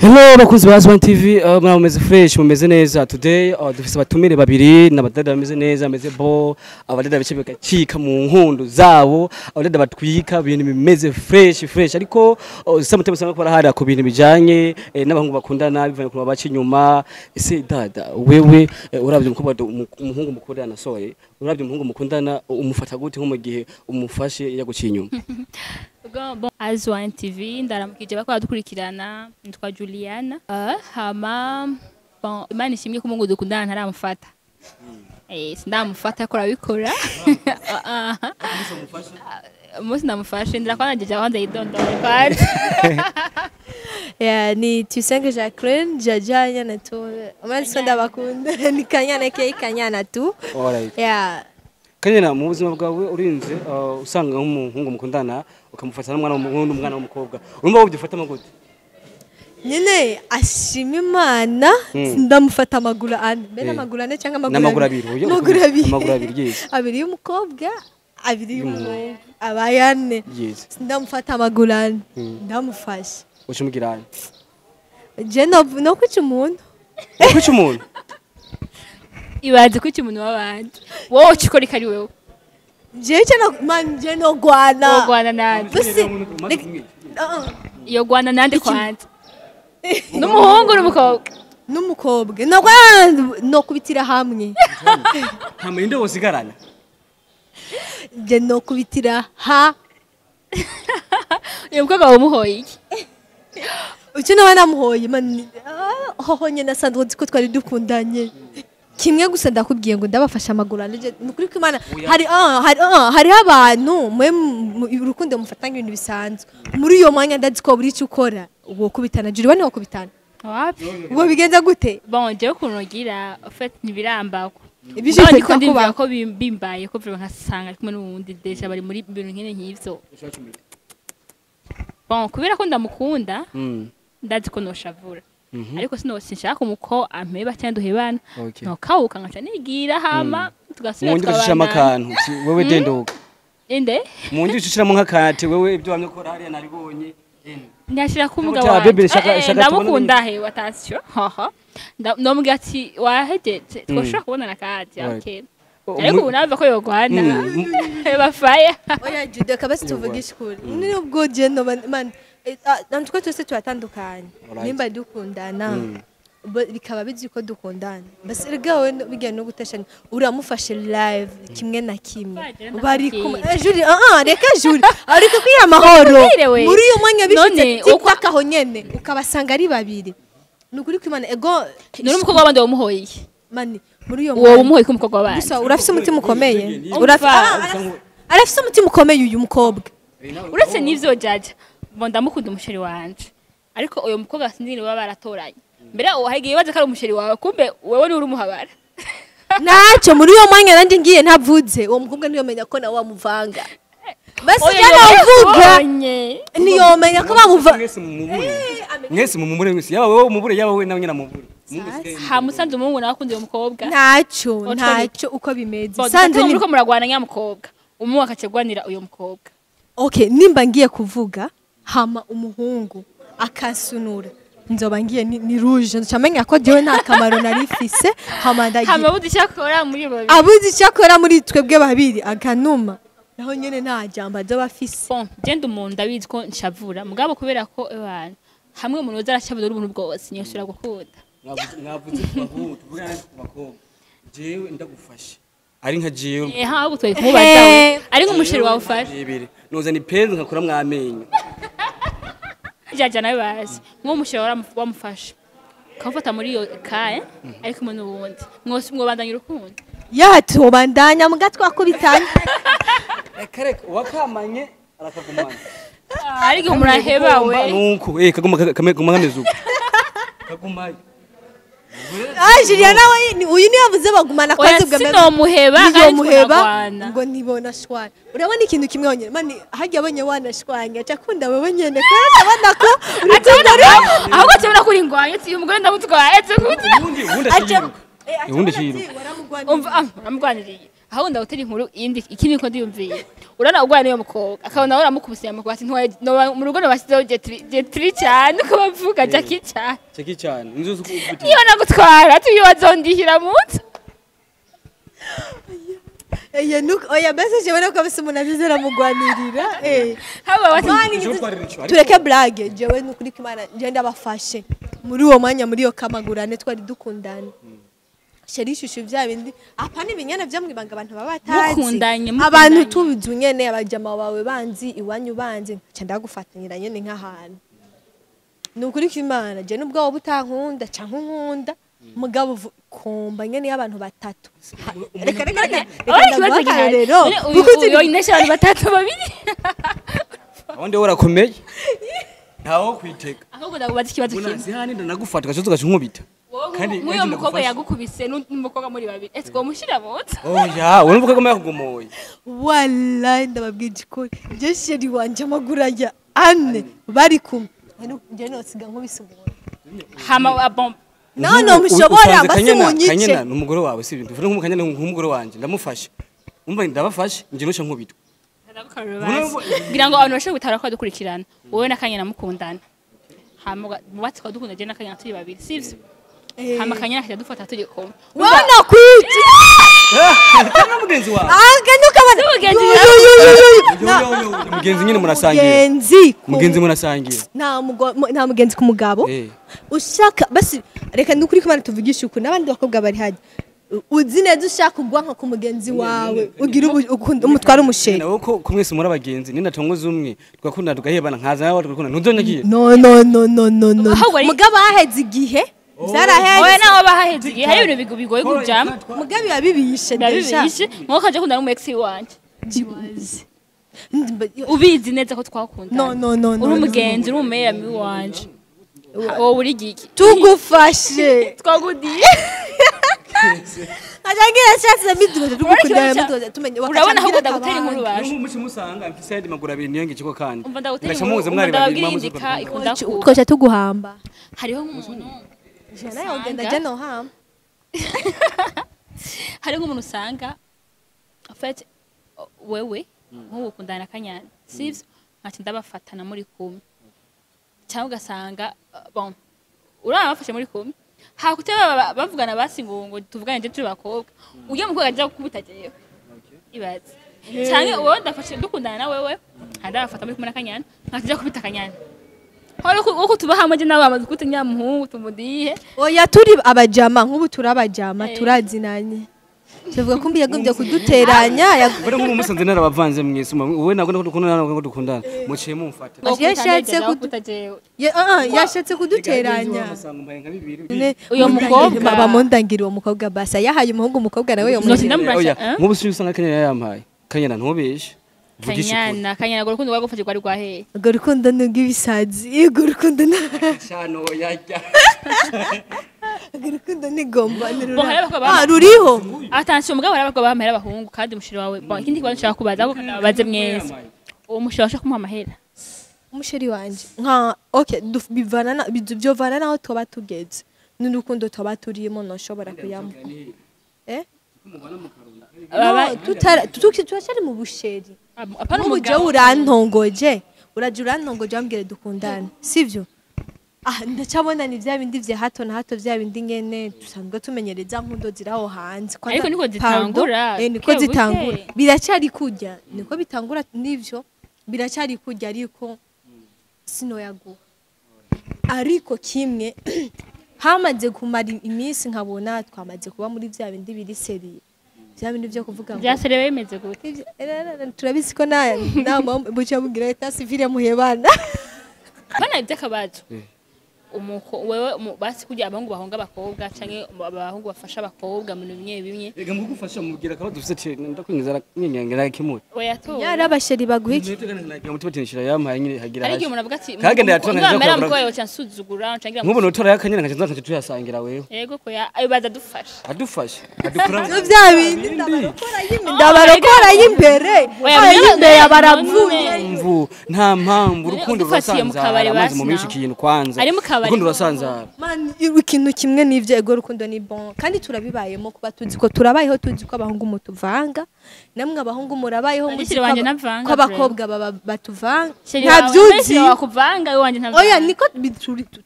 Hello bakunzi ba Azwan TV, mumeze fresh, mumeze neza. Today dufise abatumire babiri n'abadada bameze neza, bameze bo, abadada bice bigacika mu nkundu zabo, abadada batwika ibintu bimeze fresh fresh. Ariko sometimes usanga ko barahari ku bintu bijanye n'abahungu bakundana bivanye ku babaca inyuma. Ese dada, wewe uravye umukobwa, umuhungu mukundana, sorry, uravye umuhungu mukundana, umufata gute nko mu gihe umufashe yaguciye inyuma? Bon, Azwan TV, ndaramukije bakora dukurikirana. Nitwa Juliana. Hama bon, Imana ishimwe ko umungu dukundana ntaramufata. Sindamufata ko arabikora. Umunsi ndamufashe ndakwana jeje kwanza yidondora kwanza. Yeah, ni Tuyisenge Jacqueline, Jaja nyana tu. Amaso ndabakunda, ni Kanyana ke Kanyana tu. Alright. Yeah. Kanyana, mu buzima bwawe urinze usanga nk'umuhungu mukundana ukamufata n'umwana w'umuhungu n'umwana w'umukobwa, urumva wowe gute? Nyene ashima Imana, ndamufata amaguru ane. Mbere amaguru ane cyangwa amaguru n'amaguru abiri? Oya, amaguru abiri. Amaguru abiri, yes. Abiri y'umukobwa, abiri y'umuhungu. Abayane. Yes. Ndamufata amaguru ane. Ndamufashe. Ucumugirane. Je no kwica umuntu. Kwica umuntu? Ibaze kwica umuntu w'abandi. Wowe ukikora ikari wewe. Je no man, je no gwana. Wogwana nande? Basi Iyo gwana nande kwanza? N'umuhungu n'umukobwa? N'umukobwa. No gwana no kubitira hamwe. Hamwe inde wosigarana? Je no kubitira ha. Uyu mukobwa wamuhoye iki? Ucyo nawe namuhoye man, hoho nyene asanzwe nzi ko twari dukundanye. Kimwe gusa ndakubwiye ngo ndabafasha amaguru ane. Nukuri ko Imana hari hari hariho abantu mwe urukundo mufatanga ibintu bisanzwe. Muri iyo mwanya ndazi ko buri icyo ukora uwo kubitana jiri wani wakubitana. Wapi? Uwo bigenza gute? Bon, jewe ukuntu ngira, en fait ntibirambako. Ibije None ndiko bitakuba. ndumva ko bimbaye ko vraiment nkasanga ari kumwe n'uwundi déjà bari muri bintu nkene nk'ivyo. Bon, kubera ko ndamukunda, ndazi ko noshavura. Ariko sino sinshaka umuko ampeba cyangwa duhebana. Okay. Nokawuka nkaca nigira hama tugasubira Mundi ushishamo tukabana. akantu wewe dendoga. Inde? Mundi ushishiramo nk'akantu wewe ibyo wamye ukora hariya naribonye. Ndashira ko umugabo Uti, wanje. bebe, shaka Ndamukunda he, attention. Haha. Ndamubwira ati wahejeje twoshobora kubonana kandi. Right. Okay. Ariko ubu nawe ko yogwana. Bafaya. Oya Jude, akabasi tuvugisha ukuri. Nubwo je no man, natwe twese turatandukanye. Alright. Nimba dukundana bikaba bizi ko dukundana. Basi erega wowe bijyanye no guteshanya uramufashe live kimwe na kimwe. Bagera Bari ndakubwira. kumwe. Juri, reka Juri. Ariko kwiha amahoro. Ndakubwire we. Muri uyo mwanya bishitse None, TikTok aho nyene ukabasanga ari babiri. Nukuri ko Imana ego None umukobwa w'abandi wamuhoye iki? mani muri uyo Uwo mwanya. umuhoye ko umukobwa w'abandi. Gusa urafise umutima ukomeye. Umva. Arafise umutima ukomeye uyu mukobwa. Uretse n'ivyo jaja, bo ndamukunda umusheri wanje. Ariko uyo mukobwa sinzi niba baratoranye. Mbere uwo hagiye baza ko ari umusheri wawe, kumbe wewe ni uri umuhabara. Ntacyo muri uyo mwanya nanjye ngiye ntavuze uwo mukobwa ntiyomenya ko nawe wamuvanga. Basi Oya, njye navuga yabonye. ntiyomenya ko bamuva. Mwese mumubure. Mwese mumubure mwese. Yaba wewe umubure, yaba wewe nawe nyina mubure. Hamusanze umuhungu nawe akunda uyo mukobwa. Ntacyo Otwo ntacyo uko bimeze. Sanze Sanze ni ni ko muragwana nyamukobwa. Umuwe akacegwanira uyo mukobwa. okay, nimba ngiye kuvuga hama umuhungu akasunura nzoba ngiye ni rouge ncamenya ko jewe nta kamaro nari mfise hama ndagiye. Hama buzi icyakora muri babiri. Abuze icyakora muri twebwe babiri akanuma naho nyene nta jambo azoba afise. Bon, je ndi umuntu ndabizi ko nshavura. Mugabo kubera ko abantu hamwe umuntu uza arashavura ubuntu bwose nyosura gukunda. Mwavuze ku bahungu, tuvugane ku bakobwa. Jewe ndagufashe. Ari nka jewe. Ha ahubwo twari kumubaza we. Ari nk'umusheri wawe ufashe. Ibiri. Noza ni penzi nkakura mwamenyo. Jaja nawe bazi. Nk'uwo musheri wamufashe. Kamufata muri iyo kaye ariko umuntu wundi. Mwose mwobandanya urukundo. Ya tubandanya muga twakubitanye. Reka reka wakamanye arakagumana. Ariko muraheba we. Nuko kaguma kaguma kameze uko. Kaguma. Juliana we uyu niyo yavuze bagumana Oya kwazi bwa sinomuheba kandi niyomuheba tunagwana. ngo ntibona shwana. Urabona ikintu kimwe honyine mani hajya abonye wanashwanya aca akunda wewe nyene kubera abona ko urukundo Ahubwo akibona ko uri ingwanye ati uyu mugore ndamutwaye ati gute? Ubundi ubundi aciyiruka. Ubundi aciyiruka. Umva uramugwaniriye. Aho ndagutera inkuru indi ikindi ko ndiyumviye. Urana ugwana niyo mukobwa akabona uramukubise yamukubise ntwaye mu rugo nabashyizeho jetri cyane uko bavuga Jackie cyane. Jackie cyane inzu z'ukubita. Niyo nagutwara tuyibazondihira munsi. Oya nuko oya bese jewe nuko bese umuntu azizera mugwanirira eh. Haba bati tureke blague jewe nukuri kimana je ndabafashe muri uwo mwanya muri yo kamagurane twari dukundana. Sheri shushu vya bindi apa nibinyana vyamwibanga abantu baba batazi abantu tubizu nyene abajama bawe banzi iwanyu banzi nca ndagufatanyira nyene nk'ahantu nukuri kimana je nubwo wowe utankunda canke unkunda mugabo komba nyene y'abantu batatu reka reka reka rero uyo inesha abantu batatu babiri abandi worakomeye ntawo kwiteka ahubwo ndakubaza ikibazo kimwe zihani ndanagufata gacozo gacunkubita kandi nk'uyo mukobwa yagukubise n'umukobwa muri babiri ese ko mushira botsa oya urumva ko yakugomoye wallahi ndababwije ko je sheri wanje amaguru aya ane bari kumwe nje nosiga nkubise umuntu hama bon no no mushobora basi munyice Kanyana n'umugore wawe si ibintu vuga nk'umukanyana nk'umugore wanje ndamufashe umva ndabafashe nje nosha nkubitwa ngira ngo abantu bashobora gutara ko dukurikirana wowe na Kanyana mukundana hama mubatsi kwa dukunda je na Kanyana turi babiri sivyo hama Kanyana akajya dufata turi kumwe wana kwiti kana mugenzi wawe ah kabana mugenzi nyine murasangira mugenzi murasangira nta mugenzi ku mugabo ushaka basi reka nukuri kumana tuvugisha uku nabandi bakobwa bari haje uzi neza ushaka ugwa nka ku mugenzi wawe ugira umutwara umusheri nawe ko kumwese muri abagenzi ni natongoza umwe twakunda tugahebana nkaza nawe twakunda ntuzonyagiye no no no no no no mugabo aheze igihe zaraheze oya nawe bahaheze igihe hari ibintu bigoye kujama mugabo yabibishe deja nko kaje kunda n'umu ex wanje jiwazi ubizi neza ko twakunda no no no uri umugenzi uri umeyami wanje wowe uri giki tugufashe twagudiye ajangira cyase miduga tugukunda miduga tumenye urabona aho ndagutera inkuru baje n'umuci musanga mfise yandi maguru abiri niyo ngiciko kandi umva ndagutera inkuru mwari babiri ikunda twacha tuguhamba hariho nk'umuntu jana yogenda jana hamba hariho nk'umuntu usanga en fait wewe nk'ubu ukundana Kanyana sivyo nkaca ndabafatana muri kumwe cyangwa ugasanga bon urabafashe muri kumwe hakuteba bavugana basi ngo tuvugane je turi bakobwa uyo mukobwa aje gukubita jewe ibaze cyane wowe ndafashe dukundana na wewe ndabafata muri kumwe na Kanyana nkaca kubita Kanyana horo uko tuba hamwe je nawe amaze kuta nyamuhungu tumudihe oya turi abajama nk'ubu turabajama turazinanye tuvuga ko mbi yagombye kuduteranya bari nk'ubu musanze narabavanze mwese wowe nabwo ndakunda nabwo dukundana muciye mumfata yashatse kuduteranya uyo mukobwa bamondangira uwo mukobwa basa yahaye umuhungu umukobwa nawe yo nk'ubu si usanga Kanyana yampaye Kanyana ntubeshe Kanyana Kanyana go rukundo rwagufashe rwari rwaheye urwo rukundo n'ubw'ibisazi urwo rukundo cyano yajya urukundo ni gomba ruriho attention mugabo arabakobwa bahamera abahungu kandi umushiri wawe ikindi kibazo nshaka kubaza ako baze mwese uwo mushiri washaka kumuha amahera umushiri wanje nka okay bivana byovana naho twaba tugeze n'urukundo twaba turimo noshobora kuyamo eh tutari mu busheri apana umugabo urantongoje uraje urantongoje ambwire dukundane sivyo ah ndacabona ni vya bindi vya hato na hato vya bindi ngene dusanzwe tumenyereza nkundo ziraho hanze ariko niko zitangura niko zitangura biracari kujya niko bitangura nivyo biracari kujya ariko sinoyaguha ariko kimwe hamaze kumara iminsi nkabona twamaze kuba muri vya bindi biri seri vya bindi vyo kuvuga ngo vya seri bemeze gute turabizi ko na buca mugira eta civile muhebana bana ibyakabazo umuko wewe basi kujya abahungu bahonga abakobwa canke abahungu bafasha abakobwa mu bimwe bimwe ega mugufasha mubwira akaba dufite cye ndakwingiza nyenyangera kimwe oya to yari abasheri baguha iki mutima yampaye nyine hagira ariko umuntu avuga ati kagenda yatonga ngira ngo mera cyansuzugura cangira nk'ubu notora yakanyene nkaca nza tuyasangira wewe yego ko ya ayo baza dufasha adufasha adukura bya bindi ndabarokora y'imbere y'imbere abaravuye nta mpamvu urukundo rurasanzara amazi mu minshi kintu kwanza ari mu kabari kabari Urukundo rurasanzara. Man, ikintu kimwe n'ivyo, ego, urukundo ni bon kandi turabibayemo, kuba tuzi ko turabayeho, tuzi ko abahungu mutuvanga, namwe abahungu murabayeho muzi Chéri ko wanje ntavanga, ko abakobwa baba batuvanga. Chéri wawe, Ntavyuzi. chéri wawe kuvanga, iwanje ntavanga. Oya, niko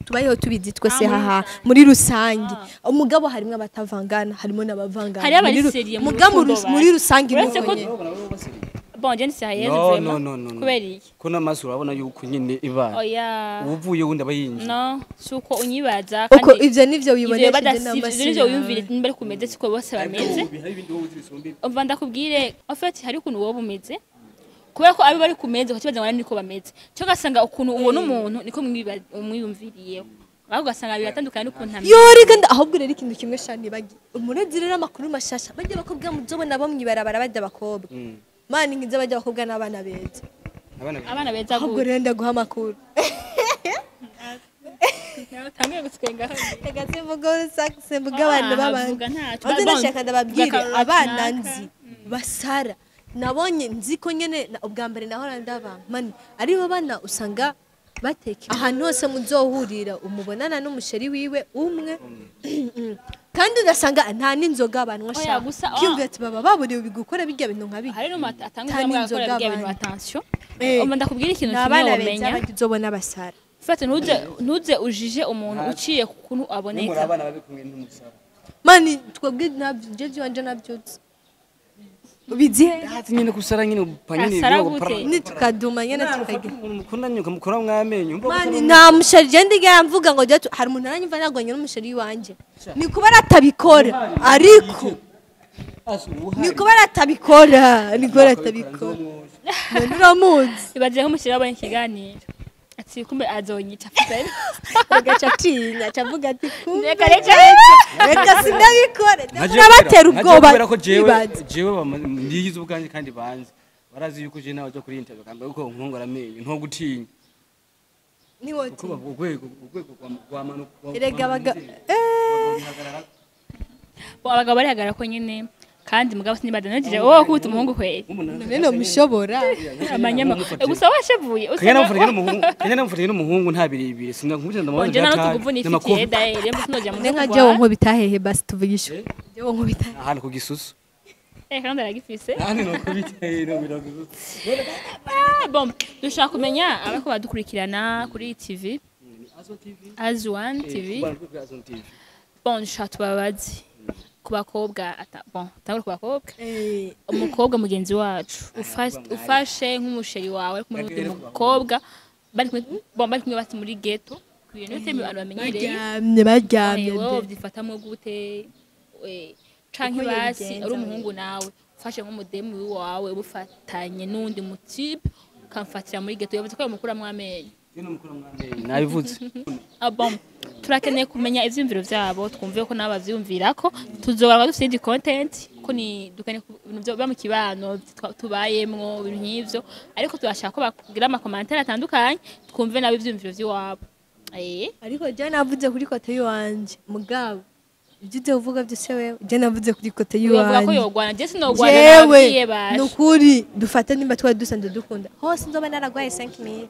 tubayeho tubizi twese. Ah, muri Haha, muri rusange umugabo harimo abatavangana, harimo n'abavangana. Hariho abari Muri sérieux mu muga rukundo muri rusange Uretse nuko ko nyene. Bon, je ni sérieuse No, vraiment. no, no, no, no. Kubera iki? Ko n'amaso urabona yuko nyine ibara Oya. uvuye wundi aba yinjiye. No, suko unyibaza. Uko Kandi ivyo nivyo ivyo wibonesheje badasivye, n'amaso ivyo nivyo yawe. wiyumvire nimba ari kumeze, siko bose bameze. Hari ibindi wowe uzi bisumba ibyo. Umva ndakubwire, en fait hari ukuntu wowe umeze kubera ko abo bari kumeze ukakibaza ngo niko bameze, cyo ugasanga ukuntu ubona umuntu niko mwiyumviriyeho, ahubwo ugasanga biratandukanye n'ukuntu ameze. Yo, reka ahubwo rero ikintu kimwe shani bagi umurezi rero, amakuru mashasha, bajya abakobwa muzobona bo mwibarabara, bajya abakobwa mani nkiza, bajya abakobwa n'abana beza. Abana Abana beza Ahubwo gute? rero ndaguha amakuru. Utangiye gutwenga. Reka simvuga urusaku, simvuga abantu Ah, b'abandi. vuga ntacyo. Maze Bon, ndashaka ndababwire vuga abana akarorero. nzi basara nabonye, nzi ko nyene ubwa mbere nahora ndaba mani aribo bana usanga bateka ahantu hose muzohurira, umubonana n'umuchéri wiwe umwe, kandi ugasanga nta n'inzoga banywa. Oya, Sha gusa, ah. Kiyumvira ati baba baburiwe gukora bijya bintu nka bijya. Hari n'umuntu atanga Nta ubwa gukora n'inzoga bijya bintu abana. attention. Eh. Umva ndakubwira ikintu Ni kimwe abana beza womenya. bajya uzobona basara. Fate ntuze ujije umuntu uciye ku kuntu Nimuri aboneka. abana babi kumwe n'umusara. Mani twebwe ntabyo, je byanje nabyutse ubizi he? Ati nyine kusara nyine upfa nyine. Asara ibiyogo gute? Nitukaduma nyene tukagira. Mukundanye ukamukora mwamenyo. Mani nta muchéri je ndigera mvuga ngo jya hari umuntu aranyumva nagwanye n'umuchéri wanje, ni kuba aratabikora, ariko ni kuba aratabikora, ni kuba aratabikora. None uramuzi? Ibaze nk'umushyira wabonye ikiganiro ati kumbe azonyica. Agaca atinya, aca avuga ati kumbe Reka, reka. Reka sindabikora, urabatera ubwoba. Kubera ko jewe Ibaze. Jewe ndiyize ubwanjye kandi banzi barazi yuko je nawe kuri interview kamba yuko nkongora amenyo nto gutinya. Niwotinya. Kuko urwego rwa Erega Bo, abagabo barihagarara ko nyine kandi mugabo sinibaza nagije wowe kubita umuhungu kweri. None nomushobora? Amanyama. Gusa washavuye. Kanya namufatiye n'umuhungu nta birebire sinakubita ndamubaza. Bonje nta tuguvu nifitiye dae rero sinoja mu Ne nka jewe nkubita hehe? Basi tuvugishe, jewe nkubita hehe? Ahantu ku gisusu. Eh, kandi aragifise. Nani no kubita no biragususu. Ah, bon, dushaka kumenya abako badukurikirana kuri TV Azwan TV. Azon TV. Bon, dushaka tubabaze ku bakobwa ata bon tangure ku bakobwa. Eh, Umukobwa mugenzi wacu ufashe nk'umuchéri wawe kumwe n'undi mukobwa bari kumwe, bon, bari kumwe basi muri ghetto ku bintu bitemi abantu bamenyereye. Baryamye, baryamye. Wowe De. ubyifatamo gute? Canke Uko basi yobigenza ari umuhungu nawe ufashe nk'umudemu wawe ubufatanye n'undi mutipe ukamfatira muri ghetto, yavuze ko yamukuramwo amenyo. Nabivuze. Ah, bon, turakeneye kumenya ivyiyumviro vyabo, twumve ko nabo bavyiyumvirako. Tuzogaruka dufite iyindi content ko ni dukeneye ibintu biba mu kibano tubayemwo, ibintu nk'ivyo, ariko turashaka ko bakugira amacommentaires atandukanye, twumve nabo ivyiyumviro vy'iwabo. Ariko je navuze kuri côté yiwanje, mugabo ibyo ugiye kuvuga byose wewe, je navuze kuri côté Uyovuga ko yiwanje. yogwana, je sinogwana. Jewe Nabwiye basha. Nukuri dufate nimba twari dusanzwe dukunda hose nzoba naragwaye 5000,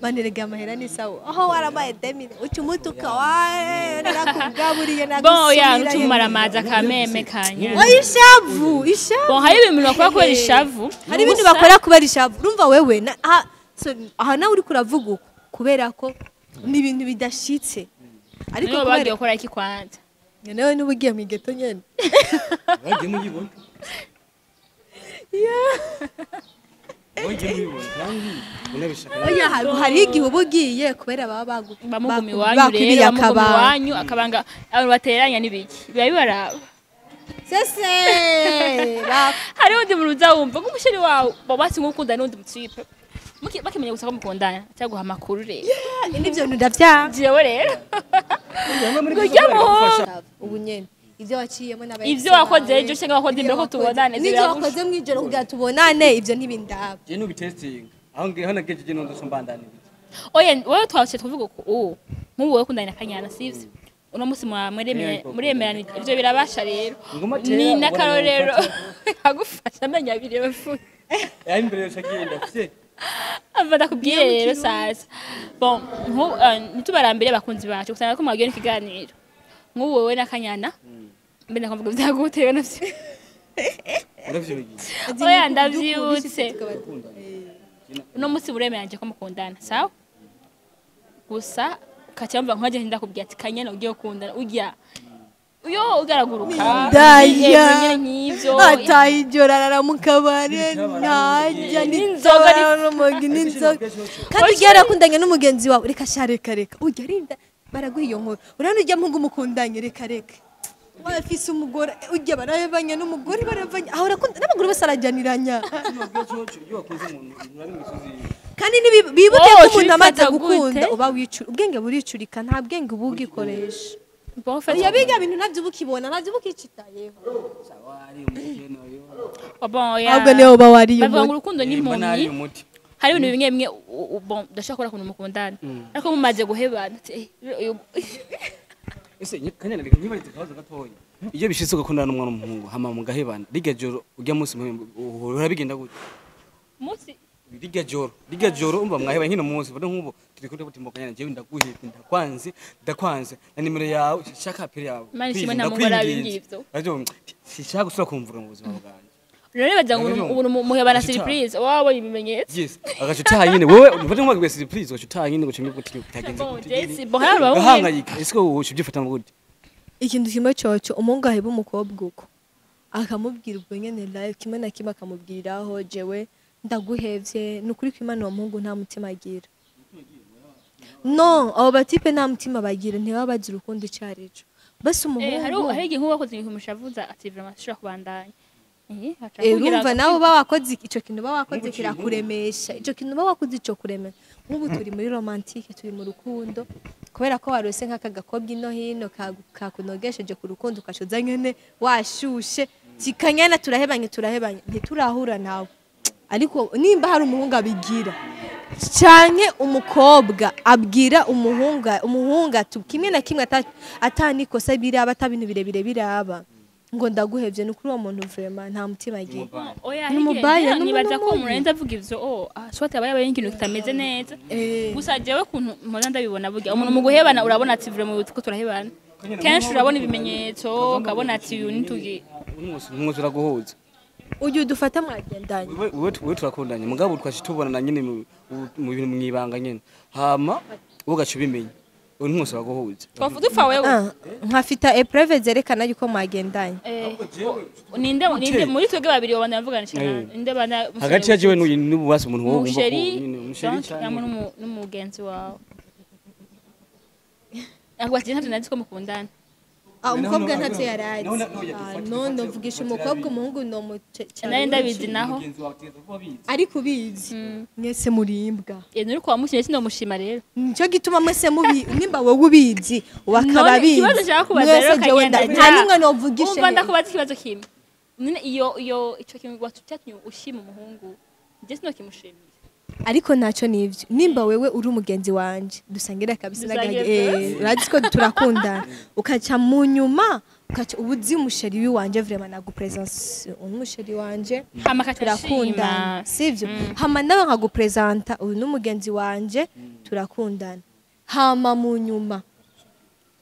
manerega amahera ni sawa, aho warabaye 2000 uca umutuka wae narakugaburiye. Bon, oya, Nagusubirayo. ntutumara amazi akameme kanya. Oya, ishavu, ishavu. Bon, hari ibintu bakora kubera ishavu. Hari ibintu Gusa- bakora kubera ishavu. Urumva wewe so, aha nawe uriko uravuga uko kubera ko ni ibintu bidashitse, ariko nibo bagiye kubera gukora iki kwanza? Nawe niba ugiye mu igeto nyene. Bagiye muyibona, bagiye muyibona kandi unabishaka. Oya, hari igihe uba ugiye kubera baba bamuguma iwanyu rero bakwibiye bamuguma akabanga. iwanyu akabanga abantu bateranya n'ibiki biba bibaraba. Sese Hari undi muntu uza wumva nk'umuchéri wawe baba basi nk'ukunda n'undi mutipe, bakimenya gusa ko mukundana cyangwa guha amakuru rero. N'ibyo bintu ndavyanga. Jewe rero kurya muhungu. Ubu nyene ibyo waciyemo n'aba Ivyo wakoze ejo cyangwa wakoze imbere ko tubonane, n'ibyo ziragusha. wakoze mw'ijoro kugira tubonane, ibyo ntibindaba. Je nubitestinga aho ngiye nagejeje no ndosombandaniriza. Oya, wowe twashe tuvuga ko ubu nk'ubu wowe ukundana na Kanyana, sivyo? Uno munsi muremerana, ivyo birabasha rero. Ngoma tera, Ni ubona n'akarorero yamufata. agufasha amenya abiri bapfuye. Ari imbere yose agenda fye. Ava ndakubwiye rero sasa. Bon, ntitubarambire abakunzi bacu usanga ko mwagiye n'ikiganiro. Nk'ubu wowe na Kanyana. Mbe ndakuvuga vyagutewe navyo. Uravyibagiye? Oya, ndavyibutse. Uno munsi buremeranje ko mukundana, sawa? Gusa ukaca wumva nkaje ndakubwiye ati Kanyana ugiye gukundana urya uyo ugaraguruka. Ndaya. Nyene nk'ivyo. Ataha ijoro arara mu kabare, ntajya N'inzoga. N'urumogi n'inzoga. Kandi ugiye yarakundanye n'umugenzi wawe, reka sha, reka reka, ujya arinda baraguha iyo nkuru. Urabona ujya muhungu mukundanye, reka reka, wafise umugore ujya barabanye n'umugore baravanye aho urakunda n'abagore bose arajyaniranya. Iyo wakunze umuntu murabe imisozi. Kandi bibuke Wowe ko umuntu amaze ucifata gukunda gute? Uba wicura ubwenge, buricurika, nta bwenge uba ugikoresha. Bon, en fait, Oya, biga bintu ntabyo uba ukibona, ntabyo uba ukicitayeho. Wari umukene oyo. Oh, bon, oya. Ahubwo niyo uba wariye Bavuga ngo umuti. urukundo ni Mbona ari impumyi. umuti. Hari ibintu bimwe bimwe bon, ndashaka kubona ukuntu mukundana ariko mumaze guhebana ati, Ese Kanyana, reka nkwibarize akabazo gatoya. Iyo bishitse ugakundana n'umwana w'umuhungu hama mugahebana, rirya joro ujya munsi uhora bigenda gute? Munsi? Rirya joro umva mwahebanye nk'ino munsi vuga nk'ubu turi kumwe buti Kanyana, jewe ndaguhebye, ndakwanze, ndakwanze na nimero yawe shaka appel yawe. Imana ishimwe, Please, nta mugore ndakwinginze. abingivyo. Ariko sishaka gusubira kumvura mu buzima bwanjye. Rero baza ngo Rero, ubu muhebana ugaca utaha. surprise, waba wabonye ibimenyetso. Yes, agaca utaha nyine wewe ufate nk'umwaka surprise, ugaca utaha nyine ugaca umbwira uti bitagenze Bon, gute. Jesse, bon, hari abahungu Ugahangayika. Ese ko wowe ubyifata gute? Ikintu kimwe coco, umuhungu aheba umukobwa uko akamubwira ubwo nyene live kimwe na kimwe, akamubwiriraho jewe ndaguhevye, ni ukuri ko Imana uwo muhungu nta mutima agira. No, abo batipe nta mutima bagira, ntibaba bazi urukundo ico arico. Basi Hari umuhungu hari igihe nk'ubu wakoze ibintu mushavuza ati vraiment sinshobora kubandanya. Aca akubwira Urumva nawe uba wakoze ico kintu, uba wakoze kirakuremesha, ico kintu uba wakoze ico kuremesha. Nk'ubu turi muri romantique, turi mu rukundo, kubera ko warose nk'aka gakobwa ino hino kakunogesheje ku rukundo, ukacoza nyene washushe kikanyana, turahebanye, turahebanye, ntiturahura nawe. Ariko nimba hari umuhungu abigira canke umukobwa abwira umuhungu, umuhungu ati kimwe na kimwe atanikosa biraba, ata bintu birebire biraba, ngo ndaguhevye, ni kuri uwo muntu vraiment nta mutima agira. Oya, Ni hari igihe umubaya, ni nibaza ko umuntu umuntu arinze avuga ivyo, oh, soit aba yabaye ikintu kitameze neza. Gusa jewe kuntu mpora ndabibona, burya umuntu mu guhebana urabona ati vraiment ko turahebana, kenshi urabona ibimenyetso, ukabona ati uyu nitugi. Umunsi uraguhuza. Uyu dufata mwagendanye. Wewe turakundanye, mugabo twaje tubonana nyine mu bintu mwibanga nyine, hama wowe ugaca ubimenya, uyu ntumunsi uraguhuza. Twafu dupfa wewe. Ah, nkafita épreuve zerekana yuko mwagendanye. Ninde muri twebwe babiri babana bavugana cyane? Ninde bana? Hagati ya jewe n'uyu n'ububasi umuntu wowe wumva ko Umusheri nyine umusheri donc cyane hamwe n'umugenzi wawe akubati ntavyo nazi ko mukundana. Ah, umukobwa ntavyo yarazi. Naho Ah, no, ndavugisha umukobwa, umuhungu no mu Nari ndabizi naho. Mugenzi wawe ategerezwa kuba abizi. Ariko ubizi mwese murimbwa. Nuri kwa mushimye, sinomushima rero. Nicyo gituma mwese mubi, nimba wowe ubizi wakaba None abizi ikibazo nshaka kubaza mwese rero, jewe Kagenda, nta n'umwe novugishe. Umva, ndakubaza ikibazo kimwe none: iyo ico kintu cyatumye ushima umuhungu, njye sinokimushimiye. Ariko ntacyo nivyo, nimba wewe uri umugenzi wanje dusangira kabisa Dusangira. Urazi ko turakundana, ukaca mu nyuma ukaca uba uzi umusheri w'iwanje, vraiment nagupresence umusheri wanje, Hama akaca turakundana, ashima. sivyo? Hama nawe nkagupresenta uyu n'umugenzi wanje turakundana, hama mu nyuma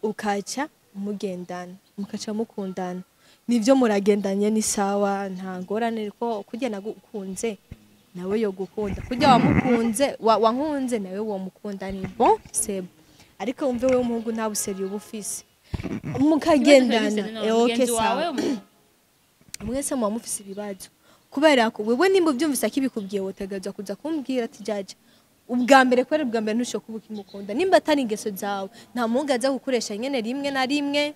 ukaca mugendana, mukaca mukundana, nivyo muragendanye, ni sawa, nta ngorane, ko kurya nagukunze nawe yo gukunda, kurya wamukunze wankunze nawe womukunda, ni bon, c'est bon. Ariko wumve wewe umuhungu nta buseri uba ufise mukagendana. Okay, Mugenzi wawe sawa, mwese muba mufise ibibazo, kubera ko wewe nimba ubyumvise akibikubwiye, wotegerezwa kuza kumbwira ati jaja ubwa mbere, kubera ubwa mbere ntushobora kuba ukimukunda nimba atari ingeso zawe. Nta muhungu aza gukoresha nyene rimwe na rimwe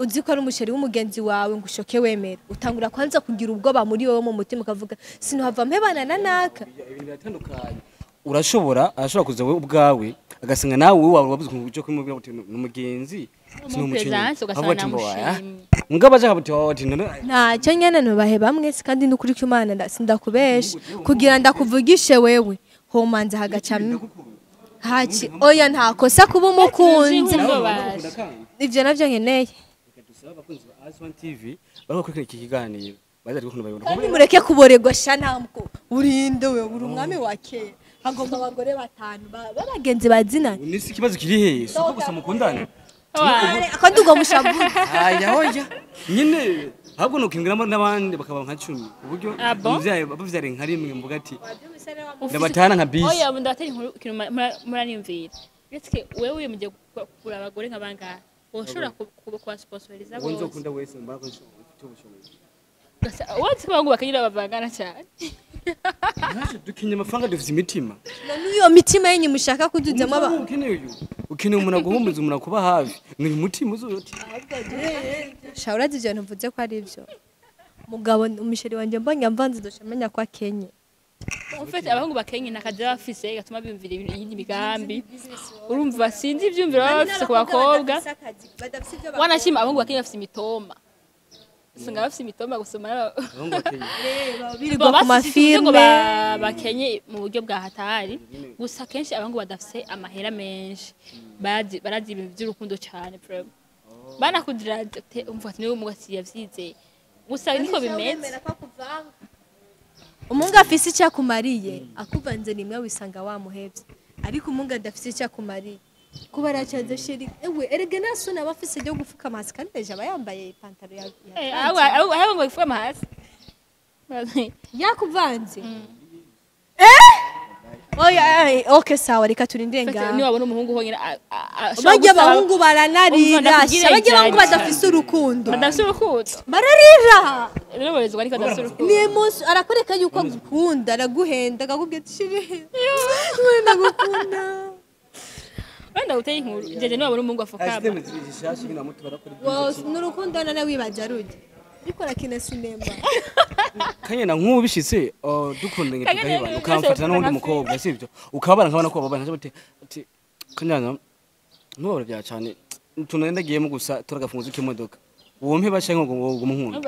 uzi ko ari umusheri w'umugenzi wawe ngo ushoke wemera. Utangura kwanza kugira ubwoba muri wowe mu mutima, ukavuga sinuhava mpebana na naka. Ibintu biratandukanye. Urashobora, arashobora kuza wowe ubwawe agasanga nawe wowe wawe wabuze uburyo kumubwira uti ni umugenzi. Umupresence, ugasanga namushimye. Mugabo aje akabuti wawe ati none. Ntacyo nyene nubahe bamwe si, kandi n'ukuri ko Imana sindakubesha kugira ndakuvugishe wewe, homanze hagacamo haki. Oya, nta kosa kuba umukunzi. Inkundo baje. Ivyo navyo nkeneye. Reka dusabe abakunzi ba Aswan TV bariko bakurikira iki kiganiro baza ariko bayibona. Kandi mureke kuboregwa sha, ntabwo urinde wewe uri umwami wa kera. Hagomba abagore batanu b'abagenzi bazinanye. Nisi ikibazo kiri he? Si uko gusa mukundana. Kandi ubwo mushavuze. Aya oya. Nyine ahubwo nukingira n'abandi bakaba nka 10 uburyo muvyaye bavyare nka rimwe mvuga ati ndabatana nka bisi. Oya ndabatera inkuru ikintu muranimvira. Uretse wewe mugiye kugura abagore nka bangahe? Woshobora kuba sponsoriza bose. Wonzo ukunda wese mbara ko ufite ubushobozi. Gasa watsi bangu bakagira bavangana cyane. Naje dukinye amafaranga dufite imitima. None iyo mitima yenyu mushaka kuduzamo aba. Ukeneye uyu. Ukeneye umuntu aguhumuza umuntu akuba hafi. Ni umutima uzoti. Shaura zivyo ntuvuze ko ari ivyo. Mugabo umisheri wanje mbonye amvanze ndoshamenya kwa Kenya. En fait abahungu bakenye nakaje bafise gatuma bimvira ibintu yindi migambi. Urumva sinzi ivyumviro baba bafise ku bakobwa. Wanashima abahungu bakenye bafise imitoma. Usanga bafise imitoma gusoma abahungu bakenye. Birirwa ku mafilme bakenye mu buryo bwa hatari. Gusa kenshi abahungu badafise amahera menshi. Barazi ibintu by'urukundo cyane vraiment. Banakudira umva ati niwe mugasi yavyize. Gusa niko bimeze. Umunga afise icyo akumariye akuvanze nimwe wisanga wamuhevye, ariko umunga adafise icyo akumariye kuba aracaze sheri ewe erege nasuna abafise ryo gufuka hasi kandi deja bayambaye ipantaro ya abo ngo gufuka hasi yakuvanze oya okay sawa reka turindire ngaho. Ni wabona umuhungu honyine bajya abahungu baranarira bajya abahungu badafise urukundo bararira ni emotion arakoreka yuko agukunda araguhenda akakubwira ati shiri ndagukunda wenda uteye inkuru jeje ni wabona umuhungu afukama n'urukundo nane wibaza rujya ariko arakina sinema Kanyana nk'ubu bishitse dukundanye tugahebana ukamfatana n'undi mukobwa sivyo ukababara nkabona ko babana ati ati Kanyana ntubabara bya cyane tunenda giyemo gusa turagafunguza k'imodoka uwo mpe basha ngo ngo munkunda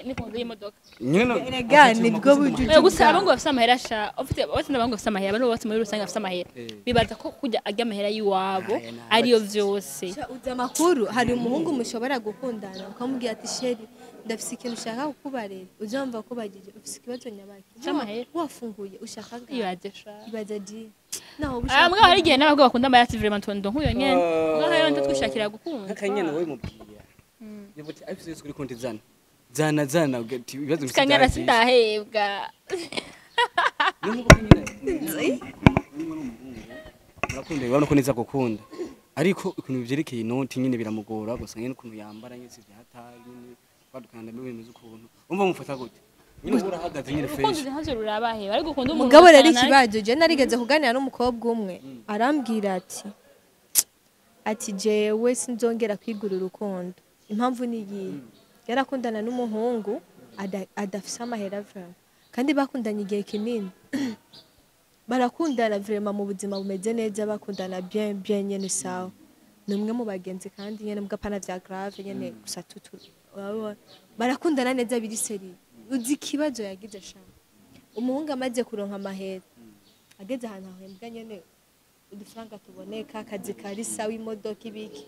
nifunze y'imodoka erega nibwo buryo gusa abahungu bafise amahera sha ufite bose n'abahungu bafise amahera bano bose muri rusange bafise amahera bibaza ko kujya ajya amahera yiwabo ariyo vyose. Uza makuru hari umuhungu mushobora gukundana ukamubwira ati sheri ndafise ikintu ushaka kukubarira uzumva ko bagije ufise ikibazo nyabaki wafunguye ushaka ibaze sha ibaze ji naho ushaka mbwa hari igihe n'abagabo bakunda amahera vraiment tondo nkuyo nyene mbwa hari abantu twishakira gukunda Kanyana wowe mubwira Nibuti afise kuri konti zana zana zana ibibazo bifite Kanyana sindahebwa murakunda ibona ko neza gukunda ariko ikintu byerekeye inoti nyine biramugora gusa nyine ukuntu yambara nyine si byatari nyine badukanda bimeze ukuntu umva mufata gute nyine urahagaze nyine fresh ukuntu ntazo rurabahe ariko ukunda umuntu mugabo rero ikibazo je narigeze kuganira n'umukobwa umwe arambwira ati jewe sinzongera kwigura urukundo impamvu ni iyi yarakundana n'umuhungu adafise amahera vraiment kandi bakundanye igihe kinini barakundana vraiment mu buzima bumeze neza bakundana bien bien nyene sawa ni umwe mu bagenzi kandi nyene mugapana vya grave nyene gusa tutu barakundana neza biri seri uzi ikibazo yagize sha umuhungu amaze kuronka amahera ageze ahantu ahembwa nyene udufaranga tuboneka akazi kari sawa imodoka ibiki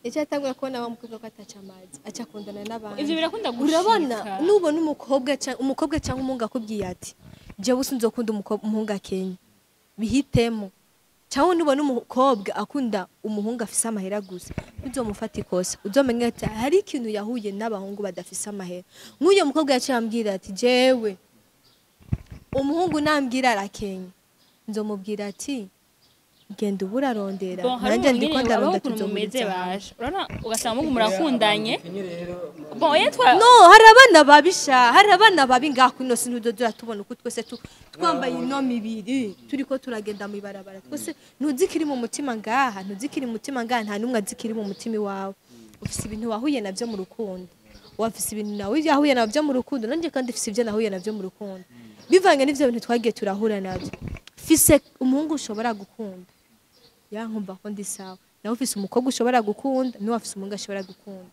icyo atangura kubona wa mukobwa ko ataca amazi aca akundana n'abandi ivyo birakunda gushika urabona nubona umukobwa cyangwa umuhungu akubwiye ati jewe sinzokunda umuhungu akenye bihitemo cyangwa nubona umukobwa akunda umuhungu afise amahera gusa uzomufata ikosa uzomenya ati hari ikintu yahuye n'abahungu badafise amahera nk'uyo mukobwa yaciye ambwira ati jewe umuhungu nambwira arakenye nzomubwira ati genda uburarondera nanjye ndiko ndaronda tuzomeze baje urabona ugasanga umuhungu murakundanye bon yetwa no hari abana babisha hari abana babi ngaho ino sintudo tubona uko twese twambaye ino mibiri turiko turagenda mu ibarabara twese ntuzikiri mu mutima ngaha ntuzikiri mu mutima ngaha nta numwe azikiri mu mutima iwawe ufise ibintu wahuye navyo mu rukundo wafise ibintu nawe yahuye navyo mu rukundo nanjye kandi ufise ibyo nahuye navyo mu rukundo bivanye n'ivyo bintu twagiye turahura navyo fise umuhungu ushobora gukunda yankumva ko ndi sawa nawe ufise umukobwa ushobora gukunda n'uwo afise umuhungu ashobora gukunda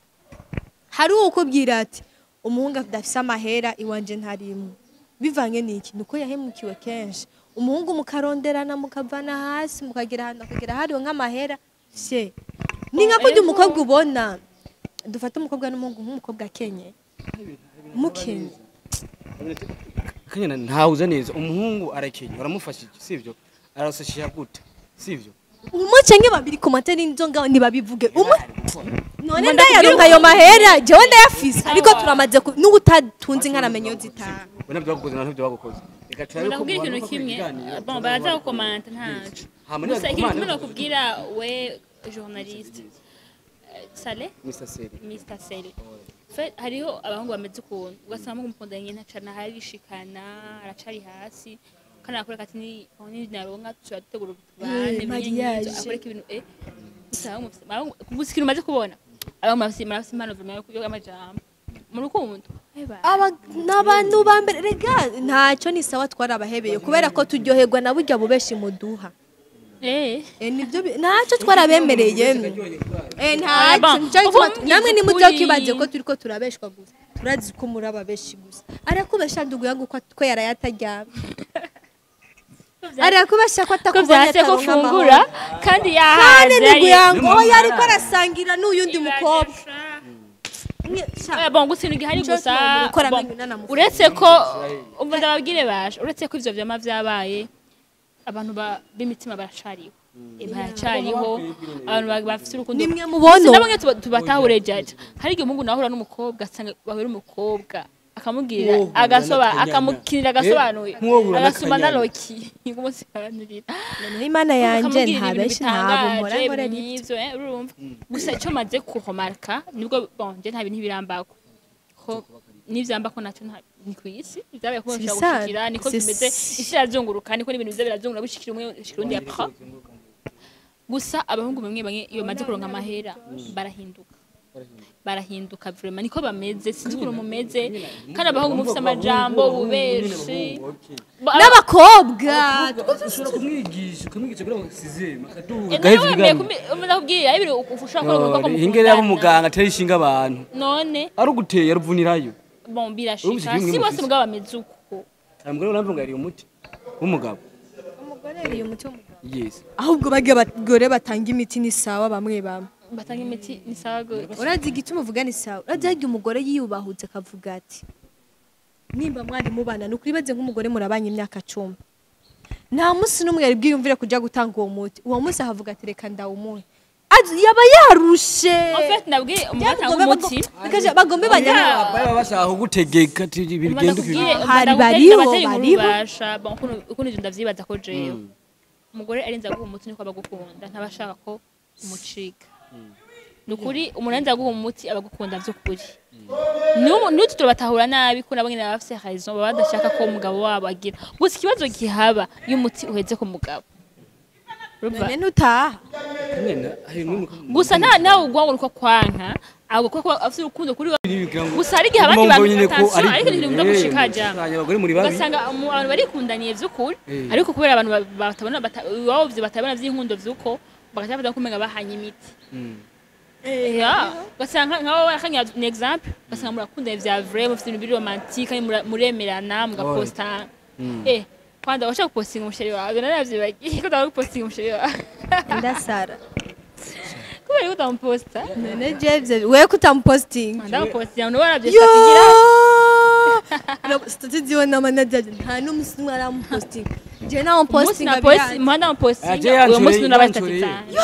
hari ukubwira ati umuhungu adafise amahera iwanje ntarimwe bivanye n'iki nuko yahemukiwe kenshi umuhungu mukaronderana mukavana hasi mukagera ahantu akagera hariwe nk'amahera she ni nka kurya umukobwa ubona dufate umukobwa n'umuhungu nk'umukobwa akenye mukenye Kanyana ntawuza neza, umuhungu arakenya, uramufashije, sivyo? Arasashisha gute, sivyo? Umwe canke babiri commentaire nizo ngaho ntibabivuge umwe. None Ngo ndayaronka ayo mahera, jewe ndayafise, ariko Sawa. turamaze n'ubutatunze nkaramenya iyo zitaha. We nabyo bagukoze, nabyo bagukoze. Reka turabe ko Ndakubwira ikintu mu bantu kimwe. bakora ibiganiro, Bon, baraza gukomanta ntaco. Hama Gusa ikintu kimwe nibakomanda- nokubwira we journaliste, Sale Mr. Seri. Mr. Sele. Fe hariho abahungu bameze ukuntu ugasanga mukunda nyine ntacana harishikana aracari hasi kandi arakwereka ati ni aho ni naronka turategura ubane Mariage. Akwereka ibintu gusa gusa ikintu umaze kubona, abahungu barafise impano vraiment yo amajambo mu rukundo. Eba. Aba n'abantu ba mbere rega ntacyo ni sawa, twarabahebeye kubera ko turyoherwa na burya bubeshi muduha. Nibyo ntacyo twarabemereye. Ah, Ntacyo bon. nicyo gituma Ubu namwe mbwiza nimuzokibaze ukuri. ko turiko turabeshwa gusa, turazi ko muri ababeshi gusa. Arakubesha ndugu yangu ko yarayataryama, arakubesha ko Ko atakubonye vyase ko ataronka amahoro. fungura kandi Kandi yahaze. ndugu yangu Niyo oya, ariko mpamvu arasangira n'uyundi mukobwa. Bon, gusa ikintu gihari Nico gusa gituma gukora bon, amenyo unanamufata. Uretse ko umva ndababwire basha, uretse ko ivyo vyama vyabaye, abantu b'imitima baracariho. Baracariho abantu bafise urukundo. Nimwe mubono. Gusa nabamwe tubatahure jaja, hari igihe umuhungu nawe ahura n'umukobwa, asanga bahura umukobwa akamubwira Wohura agasoba n'akanyana. akamukinira agasobanuye Nkuwohura agasuma na n'akanyana. Roki nkumusobanurira Noneho Imana yanje akamubwira nta ibintu benshi ntabo mpora bitangaje nkora ibintu nibyo. nk'ivyo, urumva gusa icyo maze kuhomarka nibwo bon je nta bintu birambako ko n'ivyambako nacyo ni ku isi byabaye ko Si bishobora bisanzwe. gushikira niko Si- bimeze, isi irazunguruka, niko n'ibintu biza birazunguruka bishikira umwe bishikira undi après. Gusa abahungu bamwe bamwe iyo bamaze kuronka amahera barahinduka, barahinduka vraiment, niko bameze, sinzi ukuntu mumeze. Kandi abahungu mufise amajambo bubeshi N'abakobwa Ushobora kumwigisha, ukamwigisha kugira ngo sizeme akaduga Eh, gaheza nawe wemeye ibiganiro. ndakubwira ibintu ushobora kubona ko Ingere yaba mukundana. umuganga atera ishinga abantu None ari uguteye aruvunirayo. Bon, Urumva birashika ikintu si kimwe bose mufise. mugabo bameze uko. Hari umugore nawe ngo yariye umuti w'umugabo. Umugore yariye umuti w'umugabo. Yes. Ahubwo barya abagore batanga imiti ni sawa bamwe bamwe. Batanga imiti ni sawa gute? Urazi igituma uvuga ni sawa? Urazi harya umugore yiyubahutse akavuga ati nimba mwari mubana, ni ukuri baze nk'umugore murabanye imyaka 10, nta munsi n'umwe yari bwiyumvire kuja gutanga uwo muti, uwo munsi akavuga ati reka ndawumuhe. Yaba yarushe. En fait nabwiye umugore atanga umuti. Bagombe banyana. Baba bashaka kugutegeka ati ibi Umva bigenda ndakubwire, uko. umva Hari ndagutera bariho, ndabatera inkuru bariho. basha. Bon, ukuntu ivyo ndavyibaza ko jewe umugore arinze aguha umuti niko aba agukunda, ntaba ashaka ko umucika. Ni ukuri umuntu arinze aguha umuti aba agukunda vy'ukuri. N'utu turabatahura nabi ko nabo nyene baba bafise raison, baba badashaka ko umugabo wabo agira. Gusa ikibazo gihaba iyo umuti uheze ku mugabo. Urumva? None ntutaha. Nyene hari n'umwe Gusa nta nawe ugwa ngo uko kwanka ahubwo kuko afise urukundo kuri we. Gusa hari igihe abandi Uguma bantu wumva nyene ko attention, ari ariko ibintu bikunda gushika ja. Abagore muri babi. Ugasanga abantu barikundaniye vy'ukuri, ariko kubera abantu batabona iwabo vyo batabona vy'inkundo vy'uko bagaca bafata ko umenga bahanye imiti. Ya, ugasanga nka wowe akanya ni exemple, ugasanga murakundanye vya vrai, mufite ibintu biri romantique kandi muremerana mugaposta. Kwanza washaka gupostinga umusheri wawe, naravyibagiye ko utanga gupostinga umusheri wawe. Ndasara. Kubera ko utamuposta. None jevye wewe kutamupostinga? Ndamupostinga none waravye Yo! statigira. Stati ziwe n'amanajyaje nta n'umunsi n'umwe aramupostinga, je nawe Umunsi mpostinga na post biranze. muhanda Ah, je mupostinga uwo yanshoreye- munsi naba yanshoreye. stati.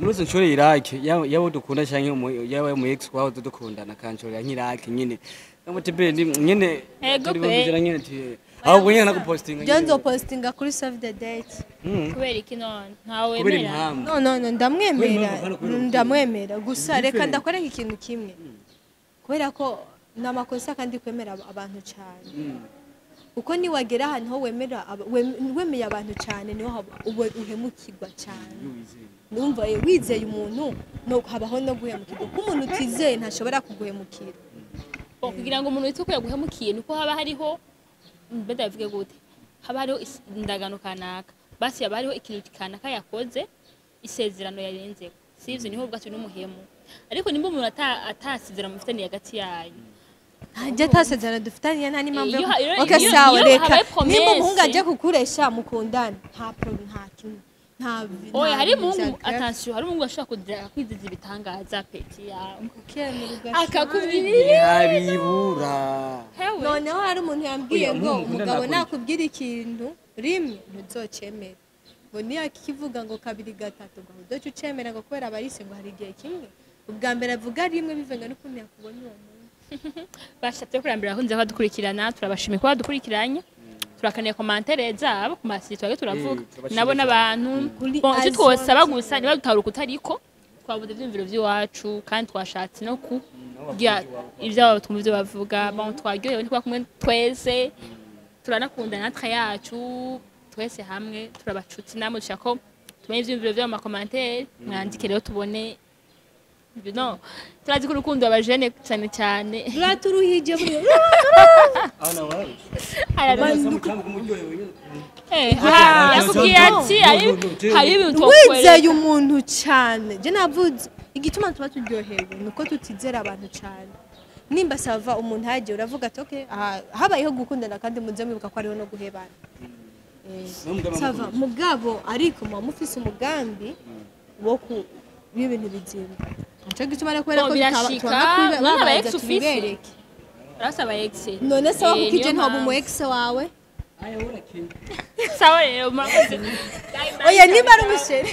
Muri nshoreye Iraki yabo dukunda canke yaba mu ex waho dukundana kanshorera nk'Iraki nyene. Namuti be ndi nyene Ego turi pe. bumvira nyene ati ahubwo nyene nagupostinga. Je nzopostinga kuri save the date. Kubera iki none ntawe Kubera wemera? impamvu. No, no, no, ndamwemera. Kubera impamvu, kubera Ndamwemera gusa reka Different. ndakora ikintu kimwe kubera ko ni amakosa kandi kwemera abantu cyane, kuko niwagera ahantu ho wemera wemeye abantu cyane niho uba uhemukirwa cyane. Numva wizeye umuntu no habaho no guhemukirwa, kuko umuntu utizeye ntashobora kuguhemukira. Bon, kugira ngo umuntu witwe ko yaguhemukiye nuko haba hariho mbe ndabivuge gute, haba hariho indagano kanaka, basi haba hariho ikintu kanaka yakoze, isezerano yarenzeko, sivyo? Niho ubwatsi n'umuhemu. Ariko nimba umuntu atasezerano mufitaniye hagati yanyu. Ntajya atasezerano dufitanye, nta n'impamvu yo Iyo Okay, iyo sawa, iyo reka habaye nimba umuhungu promesse. aje kukuresha mukundane, nta problem, nta kimwe. Nta Oya, hari umuhungu, attention, hari umuhungu ashobora kugira kwiziza ibitangaza petit yawe akakubwira. Ntabibura. Hewe. Noneho hari umuntu yambwiye Oya, ngo umuhungu ukunda umugabo nakora iki? nakubwira ikintu rimwe ntuzocemere, ngo niyakivuga ngo kabiri gatatu ngo udoce ucemera, ngo kubera abarise ngo hari igihe kimwe ubwa mbere avuga rimwe bivanye n'ukuntu yakubonye uwo muntu. Bashatse kurambira abakunzi badukurikirana, turabashimiye kuba badukurikiranye, turakeneye commentaire zabo ku masite twage turavuga. Turabashimiye nabo cyane. N'abantu. Kuri Bon, icyo Azwan twosaba TV. Gusa niba dutaruka utariko twabuze ivyumviro vy'iwacu, kandi twashatse no kugira ivyabo twumva ivyo bavuga. Bon, twaryohewe ntikuba kumwe twese, turanakundana natwe yacu twese hamwe turabacutsi. Namwe dushaka ko tumenye ivyumviro vyabo mu ma commentaire, mwandike rero tubone. No turazi ko urukundo abajene cyane cyane ruraturuhije buri Yakubwiye ati hari ibintu twokwereka. Wizeye umuntu cyane, je navuze igituma tuba turyohewe nuko tutizera abantu cyane. Nimba ça va umuntu hagiye uravuga ati okay, aha, habayeho gukundana kandi muze mwibuka ko hariho no guhebana. Ça va mugabo, ariko muba mufise umugambi wo ku w'ibintu bizima, nico gituma rero kubera Bon, ko birashika. twanga None aba kubibabaza ex ufise? tubibereke. Urasaba ex. None sawa, Eh, kuko ije niyo ntoba umu mpamvu. ex wawe. Sawa rero, murakoze. Oya, niba ari umuchéri.